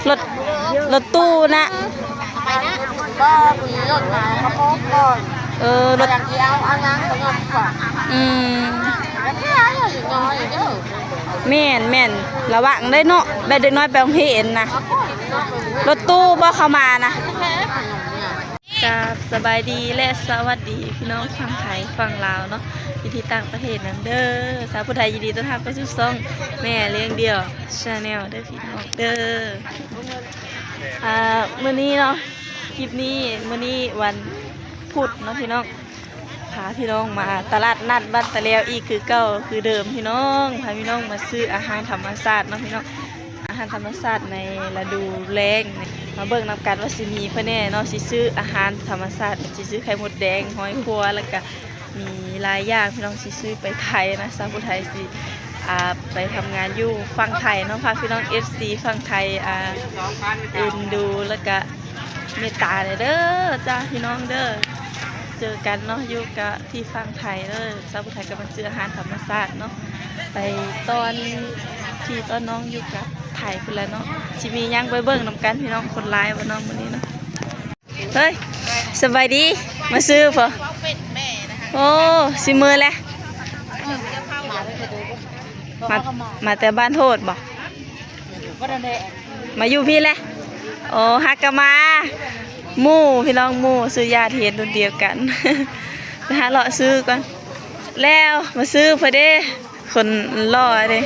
ລົດ ລົດຕູ້ນະ ບໍ່ ມີລົດມາກະໂປງກ່ອນ ເອີ ລົດ ຢ່າງດຽວ ເອົາຍັງກະຍົກກ່ອນ ອືມ ແມ່ນໆ ລະວັງເດ້ເນາະ ແບບເດັກນ້ອຍໄປໂຮງຮຽນນະ ລົດຕູ້ບໍ່ເຂົ້າມານະ. ກາບສະບາຍດີ ແລະ ສະຫວັດດີພີ່ນ້ອງຝັ່ງໄທຝັ່ງລາວເນາະ ຢູ່ທີ່ຕ່າງປະເທດນຳເດີ. ສາວຜູ້ໄທຍິນດີຕ້ອນຮັບເຂົ້າສູ່ຊ່ອງແມ່ລ້ຽງດ່ຽວ Channel ເດີພີ່ນ້ອງເດີ. ອ່າ ມື້ນີ້ເນາະ ຄລິບນີ້ ມື້ນີ້ວັນພຸດເນາະພີ່ນ້ອງ ພາພີ່ນ້ອງມາຕະຫຼາດນັດວັດຕະແລວອີກຄືເກົ່າຄືເດີມພີ່ນ້ອງ ພາພີ່ນ້ອງມາຊື້ອາຫານທຳມະຊາດເນາະພີ່ນ້ອງ ອາຫານທຳມະຊາດໃນລະດູແລ້ງ ມາເບິ່ງນຳກັນວ່າຊິມີເພິ່ນແດ່ເນາະ ຊິຊື້ອາຫານທຳມະຊາດ ຊິຊື້ໄຂ່ມົດແດງ ຫອຍຄົວ ແລ້ວກະມີຫຼາຍຢ່າງພີ່ນ້ອງ ຊິຊື້ໄປໄທນະ ສາວຜູ້ໄທຊິ ອ່າ ໄປທຳງານຢູ່ຝັ່ງໄທເນາະ ພາພີ່ນ້ອງ ເອັຟຊີ ຝັ່ງໄທ ອ່າ ເອັນດູ ແລ້ວກະ ເມດຕາແດ່ເດີຈ້າພີ່ນ້ອງເດີ ເຈີກັນເນາະ ຢູ່ກະທີ່ຝັ່ງໄທເດີ. ສາວຜູ້ໄທກຳລັງຊື້ອາຫານທຳມະຊາດເນາະ ໄປຕ້ອນພີ່ຕ້ອນນ້ອງຢູ່ກະໄທພຸ້ນແຫຼະເນາະ ຊິມີຫຍັງໄປເບິ່ງນຳກັນພີ່ນ້ອງ. ຄົນຫຼາຍບໍ່ເນາະມື້ນີ້ເນາະ. ເຮີ້ຍ ສະບາຍດີ ມາຊື້ບໍ່? ໂອ້ ຊິເມືອແຫຼະ ມາ ມາແຕ່ບ້ານໂພດບໍ່? ມາຢູ່ພີ້ແຫຼະ ໂອ້ ຫາກະມາ ໝູ່ພີ່ນ້ອງ ໝູ່ຊື່ຍາດເຮັດລຸ້ນດຽວກັນ ໄປຫາເລາະຊື້ກ່ອນ ແລ້ວມາຊື້ເພິ່ນເດ້ ຄົນຫຼໍ່ເດ້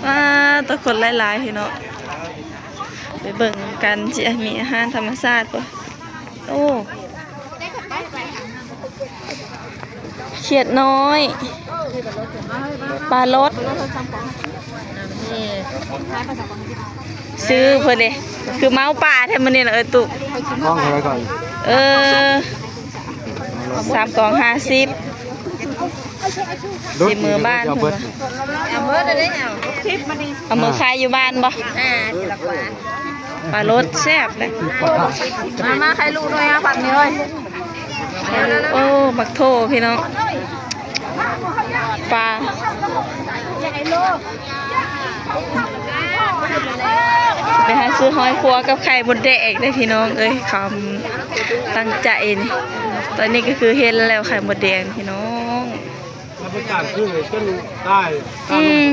ວ້າ ແຕ່ຄົນຫຼາຍໆ ພີ່ນ້ອງ ໄປເບິ່ງນຳກັນ ຊິມີອາຫານທຳມະຊາດບໍ່? ໂອ້ ຂຽດນ້ອຍ ປາລົດ ຊື້ເພິ່ນເດ້ ຄືເມົາປາແທ້ມື້ນີ້ນະ ເອີຕຸ ກ້ອງເທົ່າໃດກ່ອນ? ເອີ ສາມກອງຫ້າສິບ ຊິເມືອບ້ານເພິ່ນວ່າ ເອົາເບິດເລີຍເດ້ ເອົາເອົາເມືອຂາຍຢູ່ບ້ານບໍ່? ປາລົດແຊບເດ້ ມາ ມາ ໄຂ່ລູກໜ້ອຍ ເອົາຜັກນີ້ເລີຍ. ໂອ້ ບັກໂທພີ່ນ້ອງ ປາ ໄປຫາຊື້ຫອຍຄົວກັບໄຂ່ມົດແດງເດ້ພີ່ນ້ອງເອີຍ ຄວາມຕັ້ງໃຈນີ້ ຕອນນີ້ກະຄືເຫັນແລ້ວໄຂ່ມົດແດງພີ່ນ້ອງ. ອືມ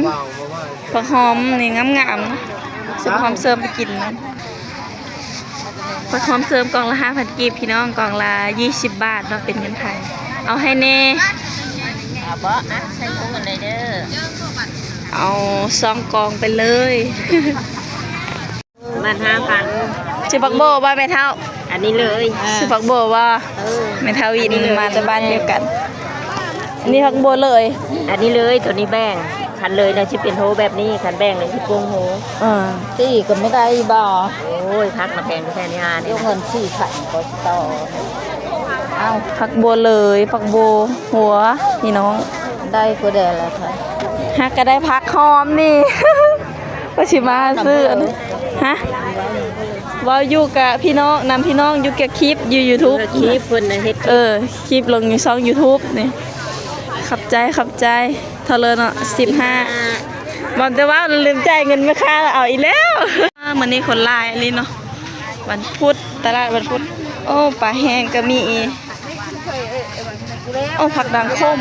ຜັກຫອມນີ້ງາມໆ ຊື້ຜັກຫອມເສີມໄປກິນນຳ ຜັກຫອມເສີມກອງລະຫ້າພັນກີບພີ່ນ້ອງ ກອງລະຍີ່ສິບບາດເນາະ ເປັນເງິນໄທ ເອົາໃຫ້ແດ່ ເອົາບໍ່ ອ່ະ ໃສ່ຖົງອັນໃດເດີ ເອົາສອງກອງໄປເລີຍ. ບາດຫ້າພັນ ຊື້ຜັກໂບບໍ່ແມ່ເຖົ້າ? ອັນນີ້ເລີຍ ຊື້ຜັກໂບບໍ່? ເອີ ແມ່ເຖົ້າວິນ ອັນນີ້ເລີຍ ມາແຕ່ບ້ານດຽວກັນ ອັນນີ້ຜັກໂບເລີຍ ອັນນີ້ເລີຍ ໂຕນີ້ແບ່ງ ຄັນເລີຍແລ້ວຊິເປັນໂຮແບບນີ້ ຄັນແບ່ງແລ້ວຊິໂປ່ງໂຮ ເອີ ສີ່ກະບໍ່ໄດ້ບໍ່? ໂອ້ຍ ຜັກນະແພງແທ້ນີ້ຫານີ້ ເງິນສີ່ພັນກວ່າຊິຕໍ່ ເອົ້າ ຜັກໂບເລີຍ ຜັກໂບຫົວ ພີ່ນ້ອງ ໄດ້ກວ່າແດ່ລະ ຫາກະໄດ້ຜັກຫອມນີ້ ວ່າຊິມາຊື້ອັນ ຮະ ເວົ້າຢູ່ກະພີ່ນ້ອງ ນຳພີ່ນ້ອງຢູ່ກະຄລິບຢູ່ຢູທູບ ຄລິບເພິ່ນນະເຮັດ ເອີ ຄລິບລົງຢູ່ຊ່ອງຢູທູບນີ້ ຂອບໃຈ ຂອບໃຈ ເທົ່າເລີຍເນາະ ສິບຫ້າ ເວົ້າແຕ່ເວົ້າລືມຈ່າຍເງິນແມ່ຄ້າ ເອົາອີກແລ້ວ ມື້ນີ້ຄົນຫຼາຍອີ່ຫຼີເນາະ ວັນພຸດ ຕະຫຼາດວັນພຸດ ໂອ້ ປາແຫ້ງກະມີອີກ. ໂອ້ ຜັກດາງຂົມ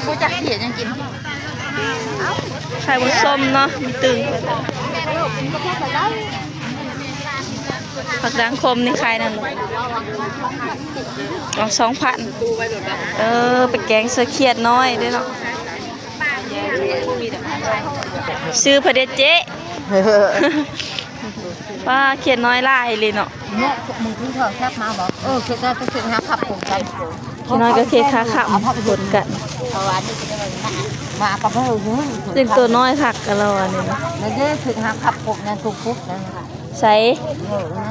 ບໍ່ຈັກຊິເຮັດຫຍັງກິນ ຂາຍໝາກສົ້ມເນາະ ມີຕຶ່ງ ຜັກດາງຂົມນີ້ຂາຍນັ້ນ ເອົາສອງພັນ ເອີ ໄປແກງໃສ່ຂຽດນ້ອຍເດ້ເນາະ ຊື້ເພິ່ນເດ້ເຈ້ ປາຂຽດນ້ອຍຫຼາຍເລີຍເນາະ ເນາະ ມຶງຖືໂທລະສັບມາບໍ່? ເອີ ຂຽດນ້ອຍກະຂຽດຂາຂາບປົນກັນ ຂຽດນ້ອຍກະຂຽດຂາຂາບປົນກັນ ມາກັບເຮົາເດີ ເປັນໂຕນ້ອຍຄັກກະລາວນີ້ນະ ນັ້ນເດ້ ຂຽດຂາຂາບປົນຍັງຕຸກປຸກນັ້ນ ໃສ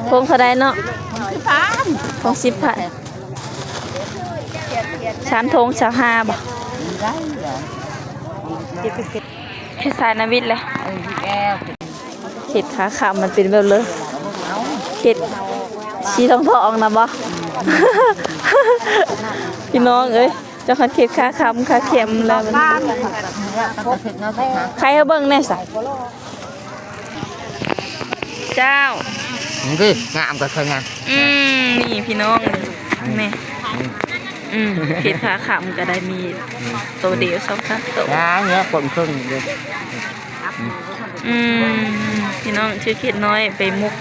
ເອີ ຖົງເທົ່າໃດເນາະ? ສິບພັນ ຖົງສິບພັນ ສາມຖົງຊາວຫ້າບໍ່? ໄດ້ ເຮັດສາຍນາວິດແຫຼະ ເອີ ເຮັດຂາຂາບມັນເປັນແບບເລີຍ ເຮັດສີທອງໆນຳບໍ່? ພີ່ນ້ອງເອີຍ ເຈົ້າຄັນເຂດຄາຄຳຄາແຄມແລ້ວ ໃຄເຮົາເບິ່ງແດ່ຊະ ເຈົ້າ ນີ້ຕິ ງາມກໍເຄີຍງາມ ອືມ ນີ້ພີ່ນ້ອງ ນີ້ ອືມ ເຂດຄາຄຳກໍໄດ້ມີ ອືມ ໂຕດຽວສອງສາມໂຕ ງາມເນາະ ຄົນເຄິ່ງຢູ່ ອືມ ພີ່ນ້ອງ ຊື່ເຂດນ້ອຍໄປໝົກ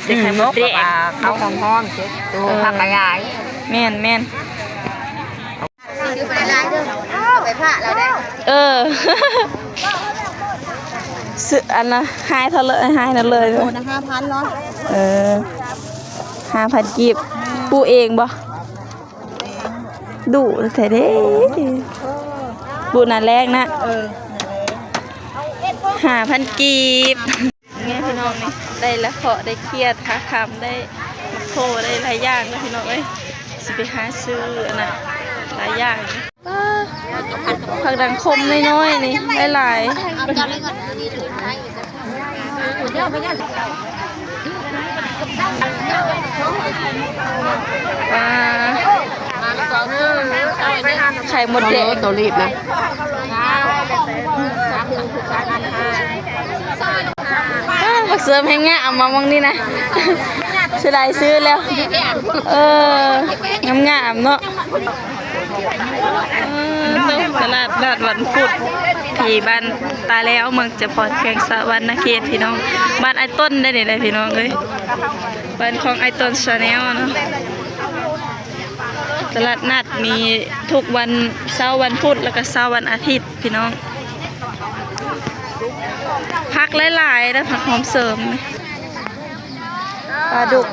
ອືມ ໃສ່ໄຂ່ມົດແດງ ໝົກ ເອົາຫອມໆ ເຮັດໂຕ ເອີ ຜັກກະຫຍາຍ ແມ່ນໆ ຊື້ໄປຫຼາຍເດີ ເອົາໄປພະລາວໄດ້ ເອີ ຊື້ອັນນະ ໃຫ້ເທົ່າເລີຍ ໃຫ້ນັ້ນເລີຍ ໂຕນະຫ້າພັນເນາະ ເອີ ຫ້າພັນກີບ ປູກເອງບໍ່? ດຸແທ້ເດ້ ປູກໜ້າແລ້ງນະ ເອີ ຫ້າພັນກີບ ນີ້ພີ່ນ້ອງນີ້ ໄດ້ລະເຄາະ ໄດ້ຂຽດ ຄາຄຳ ໄດ້ໝາກໂພ ໄດ້ຫຼາຍຢ່າງເດີພີ່ນ້ອງເອີຍ ຊິໄປຫາຊື້ອັນນະ ຫຼາຍຢ່າງ ປາ ຜັກດັງຂົມນ້ອຍໆ ນີ້ ຫຼາຍໆ ປາ ໄຂ່ມົດແດງ ໂຕລີບນະ ປາ ບັກເສີມແຮງງາມມາໝ່ອງນີ້ນະ ເສຍດາຍຊື້ແລ້ວ ເອີ ງາມໆ ເນາະ ເອີ ຕະຫຼາດນັດວັນພຸດ ທີ່ບ້ານຕາແລ້ວ ເມືອງຈຳພອນ ແຂວງສະຫວັນນະເຂດ ພີ່ນ້ອງ ບ້ານອ້າຍຕົ້ນໄດ໋ນີ້ແຫຼະ ພີ່ນ້ອງເອີຍ ບ້ານຂອງອ້າຍຕົ້ນ Channel ເນາະ ຕະຫຼາດນັດມີທຸກວັນເສົາ ວັນພຸດ ແລ້ວກໍເສົາ ວັນອາທິດ ພີ່ນ້ອງ ຜັກຫຼາຍໆ ເດີ ຜັກຫອມເສີມ ປາດຸກ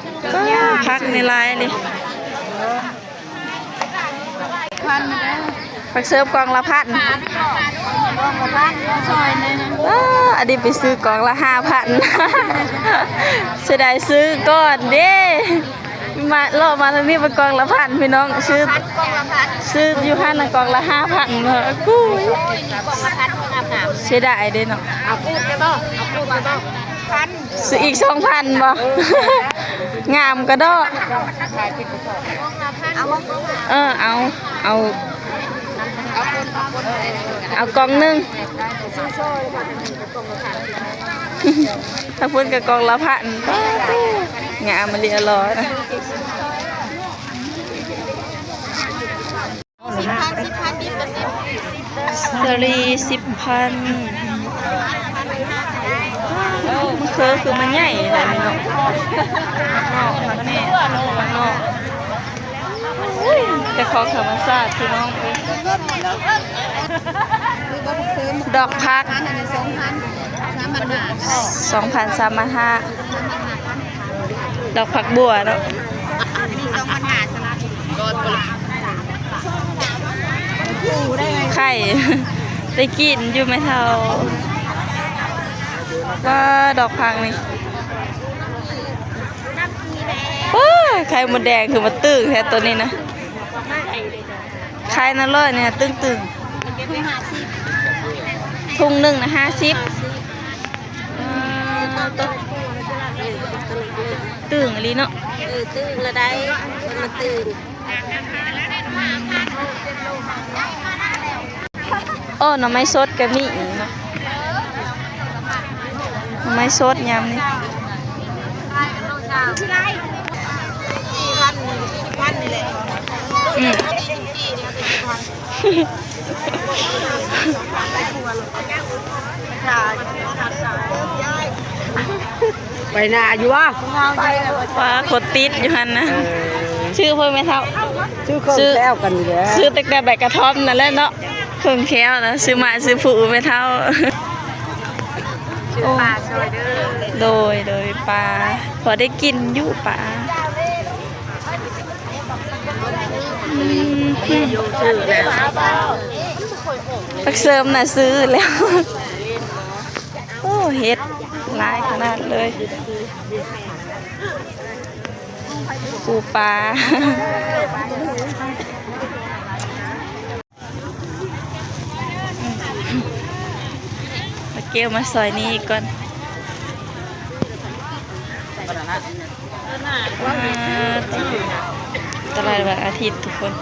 ຜັກນີ້ຫຼາຍເລີຍ ພັນເດີ ຜັກເສີມກອງລະພັນ ກອງລະພັນ ມາຊ່ອຍແດ່ ອ້າ ອັນນີ້ໄປຊື້ກອງລະຫ້າພັນ ເສຍດາຍຊື້ກ່ອນເດ້ ມາ ເລາະມາທາງນີ້ໄປກອງລະພັນ ພີ່ນ້ອງ ຊື້ ຊື້ຢູ່ຫັ້ນນະກອງລະຫ້າພັນ ເນາະ ກູ້ຍ ເສຍດາຍເດ້ເນາະ ເອົາປູກໄດ້ບໍ່ ເອົາປູກໄດ້ບໍ່ ຊື້ອີກສອງພັນບໍ່ ງາມກະເດາະ ເອີ ເອົາ ເອົາ ເອົາກອງໜຶ່ງ ທາງພຸ້ນກະກອງລະພັນ ງາມມາລີອະລໍນະ. ສາລີ ສິບພັນ ເອີ ມັນຄື ຄືມັນໃຫຍ່ແບບນີ້ເນາະ ເນາະ ມັນແມ່ນເນາະ ອຸ້ຍ ແຕ່ຂອງທຳມະຊາດພີ່ນ້ອງເອີຍ ດອກຜັກ ສອງພັນ ສາມພັນຫ້າ ດອກຜັກບົ່ວເນາະ ມີສອງພັນຫ້າ ໄຂ່ ໄດ້ກິນຢູ່ແມ່ເຖົ້າ ວ້າ ດອກຜັກນີ້ ວ້າ ໄຂ່ມົດແດງຄືມາຕຶ້ງແທ້ໂຕນີ້ນະ. ຂາຍນະຮ້ອຍນີ້ນະ ຕຶ້ງໆ ທຸງໜຶ່ງນະຫ້າສິບ ອ່າ ໂຕ ຕຶ້ງອີ່ຫຼີເນາະ ເອີ ຕຶ້ງລະໄດ້ ມັນຕຶ້ງ. ໂອ້ ໜໍ່ໄມ້ສົດກະມີເນາະ ໜໍ່ໄມ້ສົດຍາມນີ້ ອືມ ໄປໜ້າຢູ່ຫວາ ວ່າຄົນຕິດຢູ່ຫັ້ນນະ ເອີ ຊື້ເພິ່ນແມ່ເຖົ້າ ຊື້ເຄື່ອງແຊວກັນນີ້ແຫຼະ ຊື້ຕັ້ງແຕ່ໃບກະທ່ອມນັ້ນແຫຼະເນາະ ເຄື່ອງແຊວນະ ຊື້ໝາກຊື້ພູແມ່ເຖົ້າ ໂອ້ ໂດຍ ໂດຍ ປາ ພໍໄດ້ກິນຢູ່ປາ ອືມ ຜັກເສີມນະຊື້ແລ້ວ ໂອ້ ເຫັດຫຼາຍຂະໜາດເລີຍ ປູປາ ມາເກັບມາຊອຍນີ້ກ່ອນ ອ່າ ຕະຫຼາດວັນອາທິດທຸກຄົນ.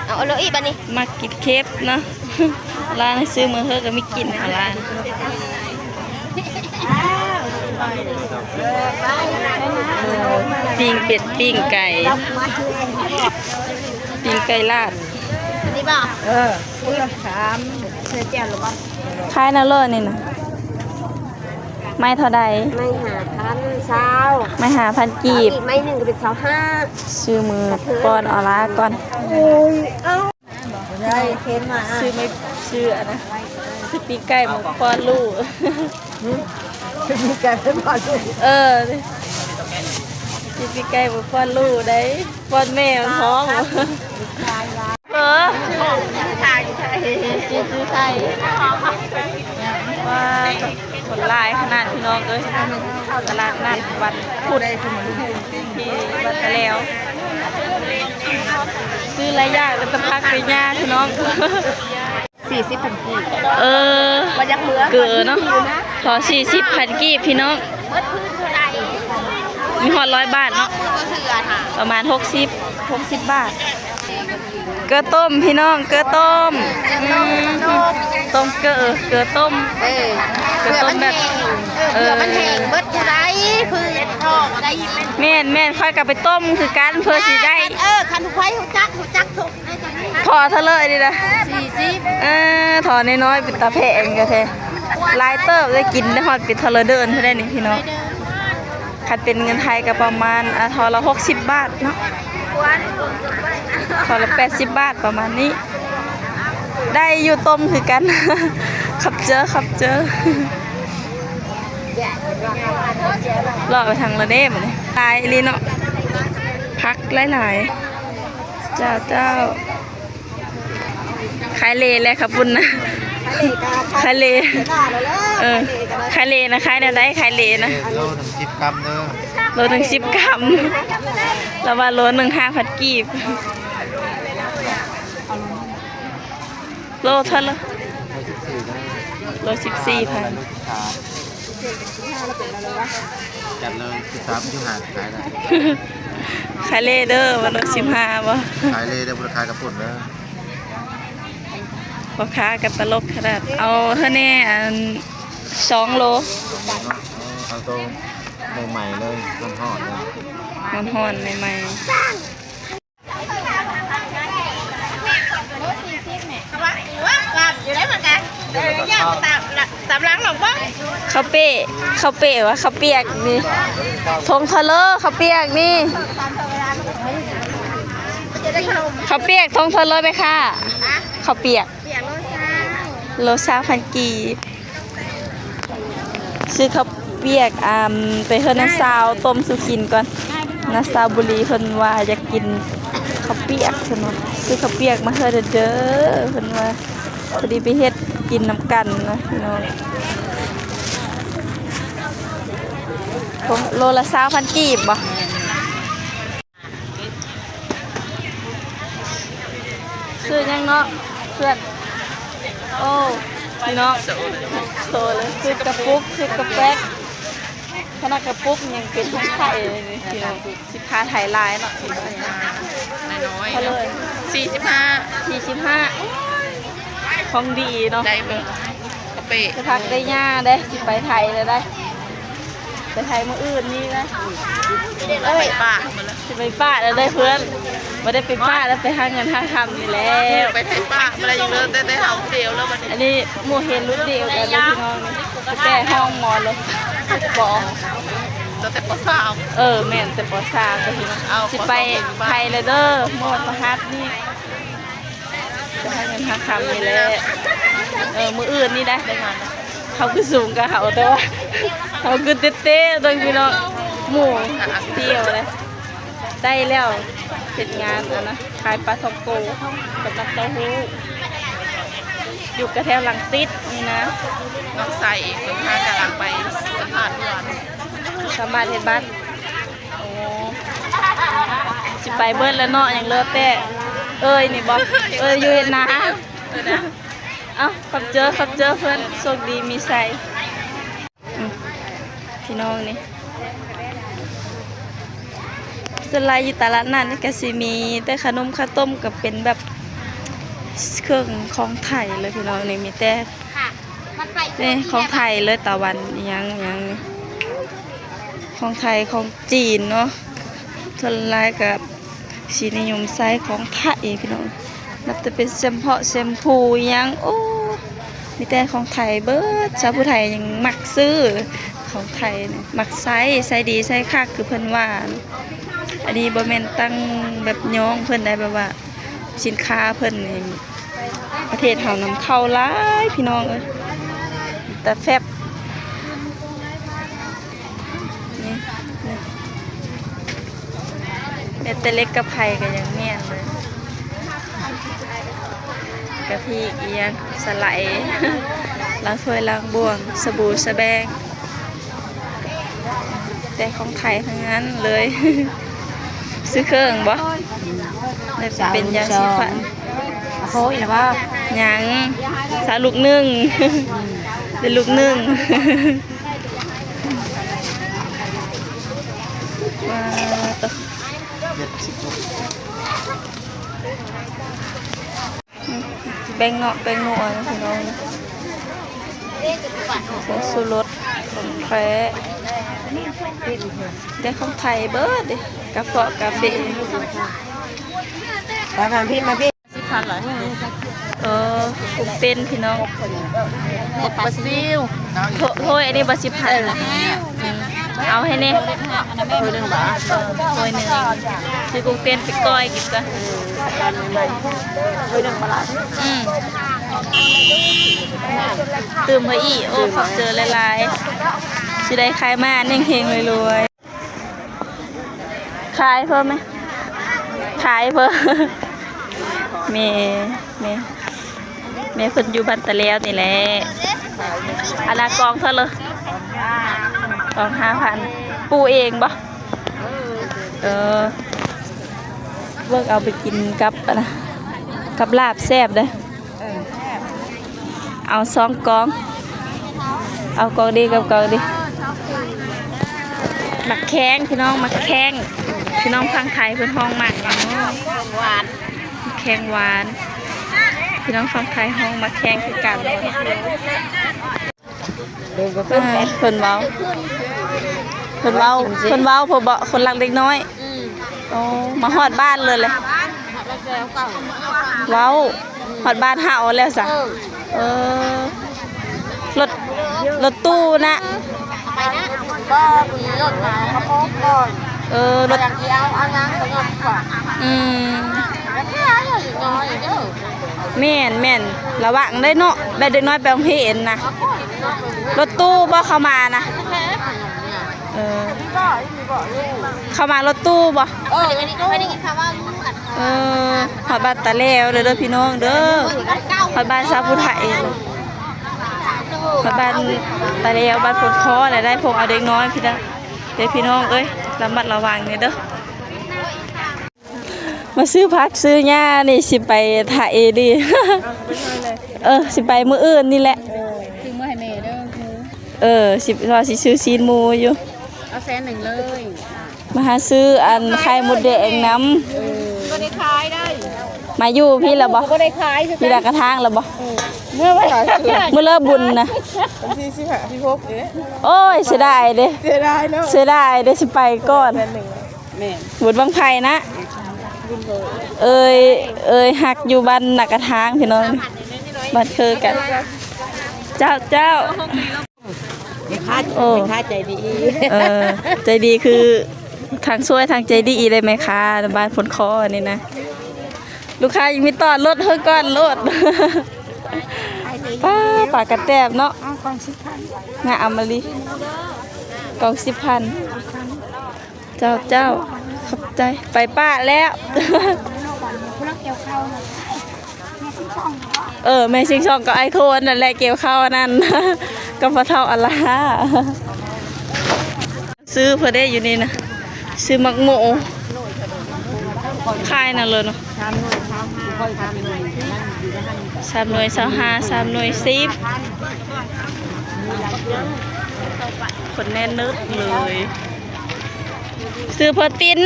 ເອົາ ເອົາໂລດອີກບາດນີ້ ມັກກິນເຄັບເນາະ ຮ້ານໃຫ້ຊື້ມື້ເຮີກໍມີກິນເອົາລະ ເອີ ປີ້ງເປັດ ປີ້ງໄກ່ ປີ້ງໄກ່ລາດ ອັນນີ້ບໍ່? ເອີ ຄົນລະສາມ ໃສ່ແຈ່ວແລ້ວບໍ່? ຂາຍແນວເລີນີ້ນະ ໄມ້ເທົ່າໃດ? ໄມ້ຫ້າພັນ ຊາວ ໄມ້ຫ້າພັນກີບ ອີກໄມ້ໜຶ່ງກໍເປັນຊາວຫ້າ ຊື້ມື້ປ້ອນອອລາກ່ອນ ໂອ້ຍ ເອົາ ໄດ້ເຄັນມາ ຊື້ໄມ້ ຊື້ອັນນະ ຊື້ປີ້ງໄກ່ມາປ້ອນລູກ ຊື້ປີ້ງໄກ່ມາປ້ອນລູກ ເອີ ຊື້ປີ້ງໄກ່ມາປ້ອນລູກໄດ້ ປ້ອນແມ່ມັນທ້ອງ ເອີ ຊື້ ຊື້ໄຂ່ ວ້າ ຄົນຫຼາຍຂະໜາດພີ່ນ້ອງເອີຍ ຕະຫຼາດນັດວັນພຸດທີ່ວັດຕະແລວ ຊື້ຫຼາຍຢ່າງ ແຕ່ຜັກແຕ່ຫຍ້າພີ່ນ້ອງ ສີ່ສິບພັນກີບ ເອີ ບໍ່ຢາກເມືອ ເກີເນາະ ຂໍສີ່ສິບພັນກີບພີ່ນ້ອງ ເບິດພື້ນເທົ່າໃດ ມີຮອດຮ້ອຍບາດເນາະ ປະມານຫົກສິບ ຫົກສິບບາດ. ເກີຕົ້ມພີ່ນ້ອງ ເກີຕົ້ມ ເກີຕົ້ມ ອືມ ຕົ້ມເກີ ເກີຕົ້ມ ເອີ ເກີຕົ້ມແບບ ເອີ ເພື່ອມັນແຫ້ງ ເອີ ເພື່ອມັນແຫ້ງເບິດ ຜູ້ໃດ ຄື ແມ່ນໆ ຂ້ອຍກໍໄປຕົ້ມຄືກັນ ເພື່ອຊິໄດ້ ເອີ ຄັນໃຜຮູ້ຈັກ ຮູ້ຈັກທຸກ ທໍ່ເທົ່າເລີນີ້ນະ ສີ່ສິບ ເອີ ທໍ່ນ້ອຍໆ ເປັນຕາແພງແທ້ ຫຼາຍເຕີບ ໄດ້ກິນໄດ້ຮອດເປັນທໍ່ລະເດີນພຸ້ນແຫຼະນີ້ພີ່ນ້ອງ. ຄັນເປັນເງິນໄທກໍປະມານ ອ່າ ທໍ່ລະຫົກສິບບາດເນາະ ທໍ່ລະແປດສິບບາດປະມານນີ້ ໄດ້ຢູ່ ຕົ້ມຄືກັນ ຂອບເຈີ ຂອບເຈີ ເລາະໄປທາງລະເດ້ບາດນີ້ ຫຼາຍອີ່ຫຼີເນາະ ຜັກຫຼາຍໆ ເຈົ້າ ເຈົ້າ. ຂາຍເລແຫຼະເຂົ້າປຸ້ນນະ ຂາຍເລ ເອີ ຂາຍເລນະ ຂາຍແນວໃດ ຂາຍເລນະ ໂລໜຶ່ງສິບກຣາມເດີ ໂລໜຶ່ງສິບກຣາມ ລາວວ່າໂລໜຶ່ງຫ້າພັນກີບ ໂລເທົ່າໃດ? ໂລສິບສີ່ພັນ ຈັດເລີຍ ສິບສາມ ສິບຫ້າ ຂາຍໄດ້ ຂາຍເລເດີ ວ່າໂລສິບຫ້າບໍ່ ຂາຍເລເດີ ບໍ່ໄດ້ຂາຍເຂົ້າປຸ້ນເດີ. ພໍ່ຄ້າກໍຕະຫຼົກຂະໜາດ ເອົາເທົ່າແດ່ ອັນ ສອງໂລ ເອົາໂຕໃໝ່ໆເລີຍ ຮ້ອນໆເລີຍ ຮ້ອນໆໃໝ່ໆ. ເຂົ້າເປ ເຂົ້າເປວ່າ ເຂົ້າປຽກນີ້ ຖົງເທົ່າເລີ ເຂົ້າປຽກນີ້ ເຂົ້າປຽກຖົງເທົ່າເລີແມ່ຄ້າ ເຂົ້າປຽກ ໂລຊາວ ໂລຊາວພັນກີບ ຊື້ເຂົ້າປຽກ ອ່າ ໄປເຮືອນນ້າສາວຕົ້ມສູ່ກິນກ່ອນ ນ້າສາວບຸລີ ເພິ່ນວ່າຢາກກິນເຂົ້າປຽກ ເພິ່ນວ່າ ຊື້ເຂົ້າປຽກມາເຮືອນເດີ ເພິ່ນວ່າ ພໍດີໄປເຮັດກິນນຳກັນນະພີ່ນ້ອງ ໂລລະຊາວພັນກີບບໍ່? ຊື້ຫຍັງເນາະເພື່ອນ? ໂອ້ ພີ່ນ້ອງ ໂຕເລີຍ ຊື້ກະປຸກ ຊື້ກະແປັກ ຂະໜາດກະປຸກຍັງເປັນຂອງໄທເລີຍນີ້ພີ່ນ້ອງ ສິນຄ້າໄທຫຼາຍເນາະ ນ້ອຍໆ ເທົ່າເລີຍ? ສີ່ສິບຫ້າ ສີ່ສິບຫ້າ ຂອງດີເນາະ ໄດ້ເບິ່ງ ກະເປະ ໄດ້ຜັກໄດ້ຫຍ້າເດ້ ຊິໄປໄທແລ້ວໄດ໋ ໄປໄທມື້ອື່ນນີ້ນະ ເອີຍ ໄປປ່າໝົດແລ້ວ ຊິໄປປ່າແລ້ວເດີເພື່ອນ ບໍ່ໄດ້ໄປປ່າແລ້ວ ໄປຫາເງິນຫາຄຳນີ້ແຫຼະ ໄປໄທປ່າບໍ່ໄດ້ອີກເລີຍ ແຕ່ ແຕ່ເຮົາຜູ້ດຽວແລ້ວບັດນີ້ ອັນນີ້ໝູ່ເຮນລຸ້ນດຽວກັນເດີພີ່ນ້ອງນີ້ ແຕ່ຫ້ອງ ມໍ ລົດ ປໍ ຕັ້ງແຕ່ ປໍ ສາມ ເອີ ແມ່ນ ແຕ່ ປໍ ສາມ ເດີພີ່ນ້ອງ ເອົາ ຊິໄປ ປໍ ສອງ ໄທແລ້ວເດີ ມື້ວັນພະຫັດນີ້ ໄປຫາເງິນຫາຄຳນີ້ແຫຼະ ເອີ ມື້ອື່ນນີ້ໄດ໋ ໄດ້ງານ ເຮົາຄືສູງກວ່າເຂົາ ແຕ່ວ່າເຮົາຄືເຕ້ໆ ເບິ່ງພີ່ນ້ອງ ໝູ່ທ່ຽວເລີຍ ໄດ້ແລ້ວ ເຮັດງານອັນນະ ຂາຍປາທ່ອງໂກກັບນ້ຳເຕົ້າຫູ້ ຢູ່ກະແຖວລັງສິດນີ້ນະ ນ້ອງຊາຍເອງ ເພິ່ນພາກຳລັງໄປສຳພາດເມື່ອວານ ສຳພາດເຮັດບັດ ໂອ້ ຊິໄປເບິດແລ້ວເນາະ ຍັງເຫຼືອແຕ່ເອີຍນີ້ບໍ ເອີຍຢູ່ເຮັດນາ ເອີຍນະ ເອົ້າ ຂອບເຈີ ຂອບເຈີເພື່ອນ ໂຊກດີມີໄຊ ອືມ ພີ່ນ້ອງນີ້ ສ່ວນຫຼາຍຢູ່ຕະຫຼາດນັດນີ້ກະຊິມີແຕ່ຂະໜົມເຂົ້າຕົ້ມ ກະເປັນແບບ ເຄື່ອງຂອງໄທເລີຍພີ່ນ້ອງ ນີ້ມີແຕ່ ນີ້ຂອງໄທເລີຍ ຕາວັນອີ່ຫຍັງອີ່ຫຍັງນີ້ ຂອງໄທ ຂອງຈີນເນາະ ສ່ວນຫຼາຍກໍຊິນິຍົມໃຊ້ຂອງໄທພີ່ນ້ອງ ນັບແຕ່ເປັນແຊມເພາະແຊມພູອີ່ຫຍັງ ໂອ້ ມີແຕ່ຂອງໄທເບິດ ຊາວຜູ້ໄທຍັງມັກຊື້ຂອງໄທນີ້ ມັກໃຊ້ ໃຊ້ດີໃຊ້ຄັກຄືເພິ່ນວ່າ ອັນນີ້ບໍ່ແມ່ນຕັ້ງແບບຍ້ອງເພິ່ນໄດ໋ ແບບວ່າ ສິນຄ້າເພິ່ນນີ້ ປະເທດເຮົານຳເຂົ້າຫຼາຍພີ່ນ້ອງເອີຍ ຕາແຟບ ນີ້ ນີ້ ແມ່ນແຕ່ເຫຼັກກັບໄພກໍຍັງແມ່ນເລີຍ ກະພິກອີ່ຫຍັງ ສະໄຫຼ ລ້າງຖ້ວຍລ້າງບ່ວງ ສະບູສະແບງ ແຕ່ຂອງໄທທັງນັ້ນເລີຍ ຊື້ເຄື່ອງບໍ່? ໄດ້ເປັນຢາສີຟັນ ໂອ້ຍລະບໍ່ ຍັງ ສາລູກໜຶ່ງ ເປັນລູກໜຶ່ງ ວ້າໂຕ ແປ້ງເນາະ ແປ້ງນົວນະພີ່ນ້ອງ ຜົງຊູລົດ ຂອງແທ້ ແຕ່ຂອງໄທເບິດເດ ກະເພາະກາເຟ ມາພີ່ ມາພີ່ ສິບພັນຫຼາຍ ເອີ ກຸ້ງເຕັ້ນພີ່ນ້ອງ ໝົກປາຊິວ ໂທ ໂທຍ ອັນນີ້ບໍ່ ສິບພັນນະ ເອີ ເອົາໃຫ້ແດ່ ໂທຍໜຶ່ງບາດ ເອີ ໂທຍໜຶ່ງ ຊື້ກຸ້ງເຕັ້ນໄປກ້ອຍກິນກ່ອນ ໂທຍໜຶ່ງບາດ ອືມ ຕື່ມເພິ່ນອີກ ໂອ້ ຂອບໃຈຫຼາຍໆ ຊິໄດ້ຂາຍມາເຮັງໆລວຍໆ ຂາຍເພິ່ນແມະ ຂາຍເພິ່ນ ແມ່ ແມ່ ແມ່ເພິ່ນຢູ່ບ້ານຕາແລ້ວນີ້ແຫຼະ ອັນລະກອງເທົ່າເລີຍ ກອງຫ້າພັນ ປູເອງບໍ່? ເອີ ເບິ່ງເອົາໄປກິນກັບອັນນະ ກັບລາບແຊບເດີ້ ເອົາສອງກອງ ເອົາກອງເດກັບກອງເດ ໝາກແຂ້ງພີ່ນ້ອງ ໝາກແຂ້ງ ພີ່ນ້ອງຝັ່ງໄທເພິ່ນຮ້ອງໝາກຫຍັງເນາະ ໝາກແຂ້ງຫວານ ພີ່ນ້ອງຝັ່ງໄທຮ້ອງໝາກແຂ້ງຄືກັນ ເພິ່ນເວົ້າ ເພິ່ນເວົ້າ ເພິ່ນເວົ້າເພິ່ນບອກຄົນລັກເດັກນ້ອຍ ອືມ ໂອ້ ມາຮອດບ້ານເລີຍແຫຼະ ເວົ້າ ຮອດບ້ານເຮົາແລ້ວຊະ ເອີ ເອີ ລົດ ລົດຕູ້ນະ ບໍ່ ຂີ່ລົດມາ ເຂົາບອກກ່ອນ ເອີ ລົດ ຢາກຊິເອົາ ເອົາຫຍັງກໍຍ້ອນວ່າ ອືມ ແມ່ນ ແມ່ນ ລະວັງເດ້ເນາະ ແບບເດັກນ້ອຍໄປໂຮງຮຽນນະ ລົດຕູ້ບໍ່ເຂົ້າມານະ ເອີ ເຂົ້າມາລົດຕູ້ບໍ່? ເອີ ໄປໄດ້ຍິນຂ່າວວ່າຢູ່ອັນ ເອີ ຮອດບ້ານຕາແລ້ວເດີພີ່ນ້ອງເດີ ຮອດບ້ານຊາວຜູ້ໄທ ຮອດບ້ານຕາແລ້ວ ບ້ານໂພນຄໍ ແລ້ວໄດ້ພວກເອົາເດັກນ້ອຍພີ່ນ້ອງ ເດີພີ່ນ້ອງເອີຍ ລະມັດລະວັງແດ່ເດີ. ມາຊື້ຜັກຊື້ຫຍ້ານີ້ ຊິໄປຖ້າເອດີ ເອີ ຊິໄປມື້ອື່ນນີ້ແຫຼະ ເອີ ຊື້ມື້ໃຫ້ແມ່ເດີ ເອີ ຊິ ວ່າຊິຊື້ຊີ້ນໝູຢູ່ ເອົາແສນໜຶ່ງເລີຍ ມາຫາຊື້ອັນໄຂ່ມົດແດງນຳ ເອີ ບໍ່ໄດ້ຂາຍໄດ້ ມາຢູ່ພີ້ລະບໍ່ ບໍ່ໄດ້ຂາຍຄືກັນ ຢູ່ນາກະທາງລະບໍ່ ເອີ ມື້ໄວ້ ມື້ເລີກບຸນນະ ວັນທີສິບຫ້າ ສິບຫົກນີ້ ໂອ້ຍ ເສຍດາຍເດ້ ເສຍດາຍເນາະ ເສຍດາຍເດ້ ຊິໄປກ່ອນ ແສນໜຶ່ງ ແມ່ນ ບຸນບັ້ງໄຟນະ ບຸນໂບ ເອີຍ ເອີຍຮັກຢູ່ບ້ານນາກະທາງພີ່ນ້ອງ ບ້ານຄືກັນ ເຈົ້າ ເຈົ້າ ແມ່ຄ້າ ໂອ້ ແມ່ຄ້າໃຈດີ ເອີ ໃຈດີຄືທັງຊ່ວຍທັງໃຈດີເດ້ ແມ່ຄ້າບ້ານໂພນຄໍນີ້ນະ ລູກຄ້າຍັງມີຕ້ອນລົດເຮີກ່ອນໂລດ ປ້າ ປາກະແຕບເນາະ ເອົາກອງສິບພັນ ງາມມະລີ ກອງສິບພັນ ເຈົ້າ ເຈົ້າ ຂອບໃຈ ໄປປ້າແລ້ວ ເອີ ແມ່ຊິງຊ່ອງກັບອ້າຍໂທອັນນັ້ນແຫຼະ ກ່ຽວເຂົ້າອັນນັ້ນ ກັບພໍ່ເຖົ້າອາລາ ຊື້ເພິ່ນເດ້ຢູ່ນີ້ນະ ຊື້ໝາກໂມ ຂາຍນັ້ນເລີຍເນາະ ສາມໜ່ວຍຊາວຫ້າ ສາມໜ່ວຍຊາວຫ້າ ສາມໜ່ວຍສິບ ຄົນແໜ້ນໜຶບເລີຍ. ຊື້ເພື່ອຕິນ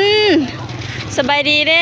ສະບາຍດີເດ້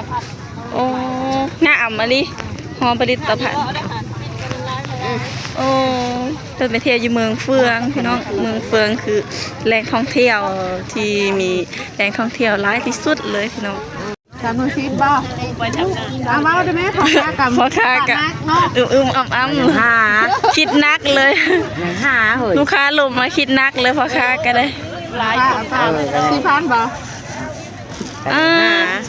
ະພັນ. ໂອ້ ງາມອີ່ຫຼີ ຫໍຜະລິດຕະພັນ. ໂອ້ ເພິ່ນໄປທ່ຽວຢູ່ເມືອງເຟືອງພີ່ນ້ອງ. ເມືອງເຟືອງຄືແຫຼ່ງທ່ອງທ່ຽວທີ່ມີແຫຼ່ງທ່ອງທ່ຽວຫຼາຍທີ່ສຸດເລີຍພີ່ນ້ອງ. ສາມໜ່ວຍສິບບໍ່? ເອົາເວົ້າໄດ້ແມ່ ພໍ່ຄ້າກະ ພໍ່ຄ້າກະ ປາກໜັກເນາະ ອຶມໆອ້ຳໆ ຫາ ຄິດໜັກເລີຍ ຫາເຮີ້ຍ ລູກຄ້າລົມມາຄິດໜັກເລີຍ ພໍ່ຄ້າກະໄດ້. ສີ່ພັນບໍ່? ອ່າ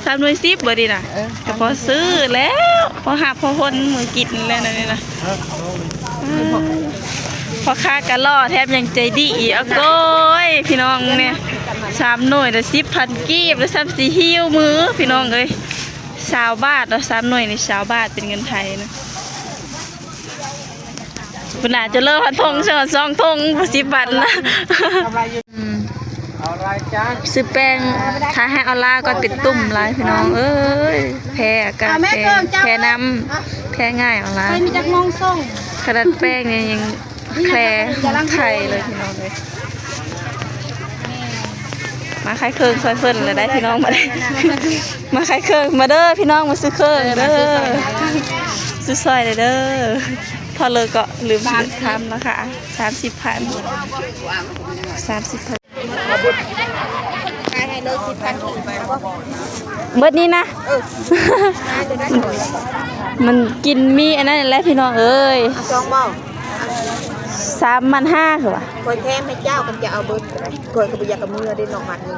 ສາມໜ່ວຍສິບບໍ່ນີ້ນະ? ເອີ ກະພໍຊື້ແລ້ວ ພໍຮັບພໍຫົນມື້ກິນແລ້ວນີ້ນະ. ພໍ່ຄ້າກະຫຼໍ່ແຖມຍັງໃຈດີອີກ. ໂອ້ຍ ພີ່ນ້ອງແນ່ ສາມໜ່ວຍລະສິບພັນກີບ ລະຊ້ຳຊິຫິວມືພີ່ນ້ອງເອີຍ. ຊາວບາດເນາະ ສາມໜ່ວຍນີ້ຊາວບາດ ເປັນເງິນໄທນະ. ພຸ້ນນະ ຈະເລີພັນຖົງ ສອງຖົງ ສິບພັນນະ. ອືມ ຊື້ແປ້ງ ຖ້າໃຫ້ເອົາລາກ່ອນ ເປັນຕຸ່ມຫຼາຍພີ່ນ້ອງເອີຍ. ແພ້ອາກາດ ແພ້ ແພ້ນ້ຳ ແພ້ງ່າຍເອົາລາ. ຂະໜາດແປ້ງນີ້ຍັງແຄ່ໄຂ່ເລີຍພີ່ນ້ອງເອີຍ. ມາຂາຍເຄື່ອງຊ່ອຍເພິ່ນລະໄດ້ພີ່ນ້ອງ ມາໄດ້ ມາຂາຍເຄື່ອງ ມາເດີພີ່ນ້ອງ ມາຊື້ເຄື່ອງເດີ ຊື້ຊ່ອຍເດີ. ເທົ່າເລີກະລືມຖາມລາຄາ ສາມສິບພັນ ສາມສິບພັນ. ຂາຍໃຫ້ເລີຍສິບພັນກີບ ເບິດນີ້ນະ. ເອີ ມັນກິນມີອັນນັ້ນແຫຼະພີ່ນ້ອງເອີຍ. ເອົາສອງບໍ່? ສາມພັນຫ້າຄືວ່າ ຂ້ອຍແຖມໃຫ້ເຈົ້າ ຄັນຈະເອົາເບິດ ຂ້ອຍກະບໍ່ຢາກເອົາເມືອເດ້ເນາະ ບາດນີ້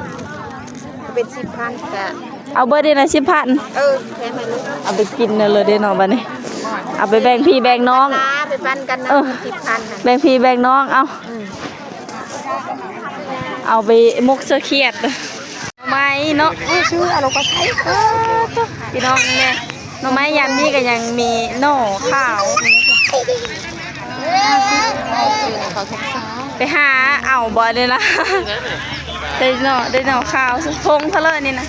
ເປັນສິບພັນກະ ເອົາເບິດນີ້ນະ ສິບພັນ. ເອີ ແຖມໃຫ້ເລີຍ ເອົາໄປກິນເລີຍເດ້ເນາະ ບາດນີ້ ເອົາໄປແບ່ງພີ່ແບ່ງນ້ອງ ໄປປັນກັນນະ. ເອີ ສິບພັນ ແບ່ງພີ່ແບ່ງນ້ອງ ເອົາ ເອົາໄປໝົກເສືອຂຽດ ໜໍ່ໄມ້ເນາະ. ເອີ ຊື້ເອົາລົງໄປໃຊ້ ເອີ ພີ່ນ້ອງແນ່. ໜໍ່ໄມ້ຍາມນີ້ກະຍັງມີໜໍ່ຂາວ ໄປຫາເອົາບໍ່ນີ້ນະ. ໄດ້ໜໍ່ ໄດ້ໜໍ່ຂາວ ຖົງເທົ່າເລີນີ້ນະ?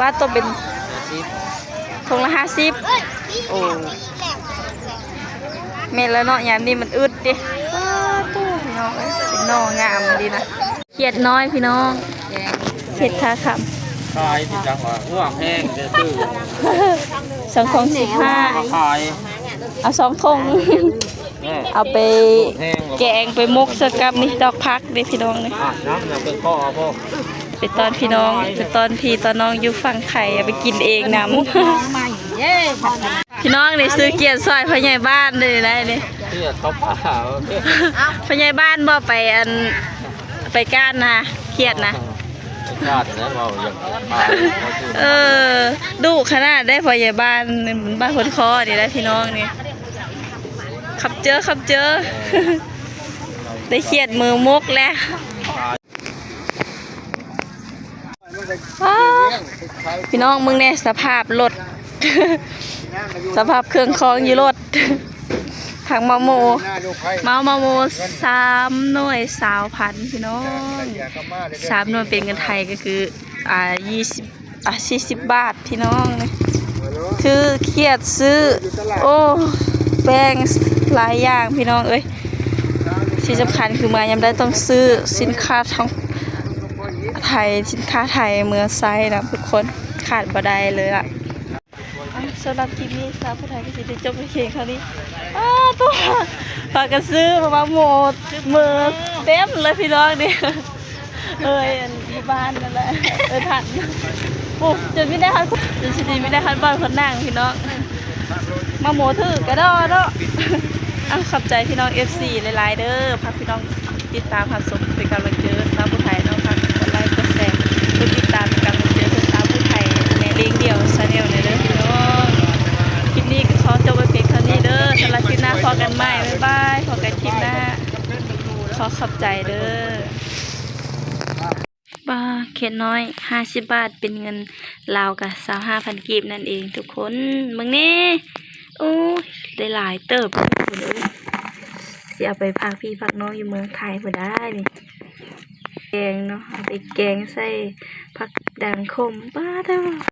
ວ່າໂຕເປັນຖົງລະຫ້າສິບ. ໂອ້ ແມ່ນລະເນາະ ຍາມນີ້ມັນອຶດເດ້. ໂອ້ ພີ່ນ້ອງເອີຍ ເປັນໜໍ່ງາມດີນະ. ຂຽດນ້ອຍພີ່ນ້ອງ ຂຽດທ່າຄຳ ຂາຍຊິຈັ່ງວ່າຫົວແພງຊື່ໆ ສອງຖົງສິບຫ້າ ຂາຍ ເອົາສອງຖົງ ເອີ ເອົາໄປແກງໄປໝົກໃສ່ກັບນີ້ ດອກຜັກເດ້ພີ່ນ້ອງເອີຍ. ໄປຕ້ອນພີ່ນ້ອງ ໄປຕ້ອນພີ່ຕ້ອນນ້ອງຢູ່ຝັ່ງໄທ ເອົາໄປກິນເອງນຳ. ພີ່ນ້ອງນີ້ຊື້ຂຽດຊ່ອຍພໍ່ໃຫຍ່ບ້ານເດ້ ໄດ້ນີ້ ຂຽດເຂົ້າປ່າ ພໍ່ໃຫຍ່ບ້ານບໍ່ໄປອັນ ໄປກ້ານນະ ຂຽດນະ ໄປກ້ານນະ ເວົ້າຢ່າງ ເອີ ດຸຂະໜາດໄດ໋ ພໍ່ໃຫຍ່ບ້ານ ບ້ານຄົນຄໍນີ້ແຫຼະພີ່ນ້ອງນີ້. ຂອບເຈີ ຂອບເຈີ ໄດ້ຂຽດມືໝົກແລ້ວ. ອ້າ ພີ່ນ້ອງເບິ່ງແດ່ ສະພາບລົດ ສະພາບເຄື່ອງຂອງຢູ່ລົດ ຜັກໝາກໂມ ເມົາໝາກໂມ ສາມໜ່ວຍຊາວພັນພີ່ນ້ອງ ສາມໜ່ວຍເປັນເງິນໄທກະຄື ອ່າ ຊາວ ອ່າ ສີ່ສິບບາດພີ່ນ້ອງ. ຖືຂຽດຊື້ ໂອ້ ແປ້ງຫຼາຍຢ່າງພີ່ນ້ອງເອີຍ. ທີ່ສຳຄັນຄືມາຍາມໃດຕ້ອງຊື້ສິນຄ້າຂອງໄທ ສິນຄ້າໄທເມືອໃຊ້ນະທຸກຄົນ ຂາດບໍ່ໄດ້ເລີຍລະ. ສຳລັບຄລິບນີ້ ສາວຜູ້ໄທກະຊິໄດ້ຈົບໄປພຽງເທົ່ານີ້. ອ້າ ໂຕ ພາກັນຊື້ມາໝົດ ເມີເຕັມເລີຍພີ່ນ້ອງນີ້. ເອີຍ ອັນຢູ່ບ້ານນັ້ນແຫຼະ ເອີຍ ທັນ ໂອ້ ຈົນມີໄດ້ຮອດ ຈົນຊິມີໄດ້ຮອດບ່ອນຄົນນັ່ງພີ່ນ້ອງ ໝາກໂມຖືກກະດໍເນາະ. ເອົາ ຂອບໃຈພີ່ນ້ອງເອັຟຊີຫຼາຍໆເດີ ຝາກພີ່ນ້ອງຕິດຕາມຮັບຊົມເປັນກຳລັງໃຈສາວຜູ້ໄທເນາະ ຝາກກົດໄລກົດແຊ ກົດຕິດຕາມເປັນກຳລັງໃຈສາວຜູ້ໄທ ແມ່ລ້ຽງດ່ຽວ Channel ແດ່ເດີພີ່ນ້ອງ. ຄລິບນີ້ກະຂໍຈົບໄວ້ພຽງເທົ່ານີ້ເດີ ສຳລັບຄລິບໜ້າພໍ້ກັນໃໝ່ ບາຍບາຍ ພໍ້ກັນຄລິບໜ້າ ຂໍຂອບໃຈເດີ. ນ້ອຍຫ້າສິບບາດ ເປັນເງິນລາວກະຊາວຫ້າພັນກີບນັ້ນເອງທຸກຄົນ. ເບິ່ງແດ່ ໂອ້ຍ ໄດ້ຫຼາຍເຕີບທຸກຄົນເອີຍ. ຊິເອົາໄປຝາກພີ່ຝາກນ້ອງຢູ່ເມືອງໄທພຸ້ນດານີ້. ແກງເນາະ ເອົາໄປແກງໃສ່ຜັກດັງຂົມ. ປ້າດໂທ້